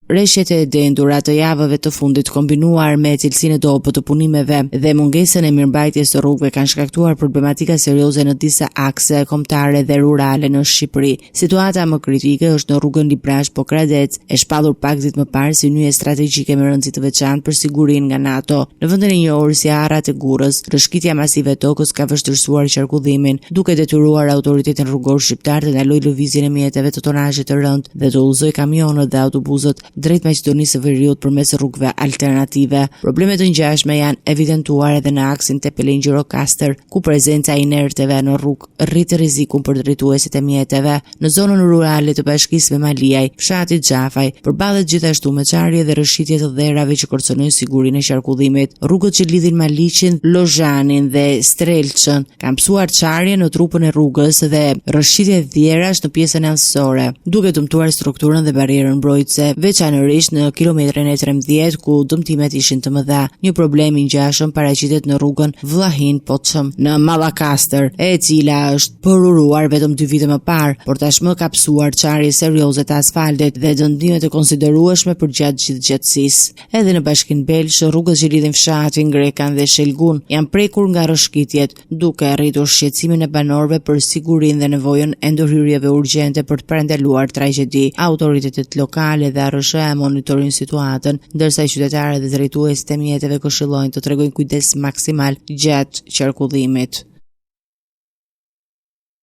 Reshjet e dendura të javëve të fundit kombinuar me cilësinë e dobët të punimeve dhe mungesën e mirëmbajtjes së rrugëve kanë shkaktuar problematika serioze në disa akse kombëtare dhe rurale në Shqipëri. Situata më kritike është në rrugën Librazhd-Pogradec, e shpallur pak ditë më parë si nyje strategjike me rëndësi të veçantë për sigurinë nga NATO. Në vendin e njohur si Arrat e Gurrës, rrëshqitja masive e tokës ka vështirësuar qarkullimin, duke detyruar autoritetin rrugor shqiptar të ndalojë lëvizjen e mjeteve të tonazhit të rëndë dhe të udhëzojë kamionët dhe autobusët drejt Maqedonisë së Veriut përmes rrugëve alternative. Probleme të ngjashme janë evidentuar edhe në aksin Tepelenë-Gjirokastër, ku prezenca e inerteve në rrugë rrit rrezikun për drejtuesit e mjeteve. Në zonën rurale të Bashkisë Memaliaj, fshati Xhafaj përballet gjithashtu me çarje dhe rrëshqitje të dherave që kërcënojnë sigurinë e qarkullimit. Rrugët që lidhin Maliqin, Lozhanin dhe Strelçën kanë pësuar çarje në trupën e rrugës dhe rrëshqitje dherash në pjesën anësore, duke dëmtuar strukturën dhe barrierën mbrojtëse, veçanërisht në kilometrin e 13 ku dëmtimet ishin të mëdha. Një problem i ngjashëm paraqitet në rrugën Vllahinë-Poçem në Mallakastër, e cila është përuruar vetëm dy vite më parë, por tashmë ka pësuar çarje serioze të asfaltit dhe dëmtime të konsiderueshme përgjatë gjithë gjatësisë. Edhe në Bashkinë Belsh, rrugët që lidhin fshatin Grekan dhe Shelgun janë prekur nga rrëshqitjet, duke rritur shqetësimin e banorëve për sigurinë dhe nevojën e ndërhyrjeve urgjente për të parandaluar tragjedi. Autoritetet lokale dhe ARRSH-ja monitorojnë situatën, ndërsa qytetarët dhe drejtuesit e mjeteve këshillojnë të tregojnë kujdes maksimal gjatë qarkullimit.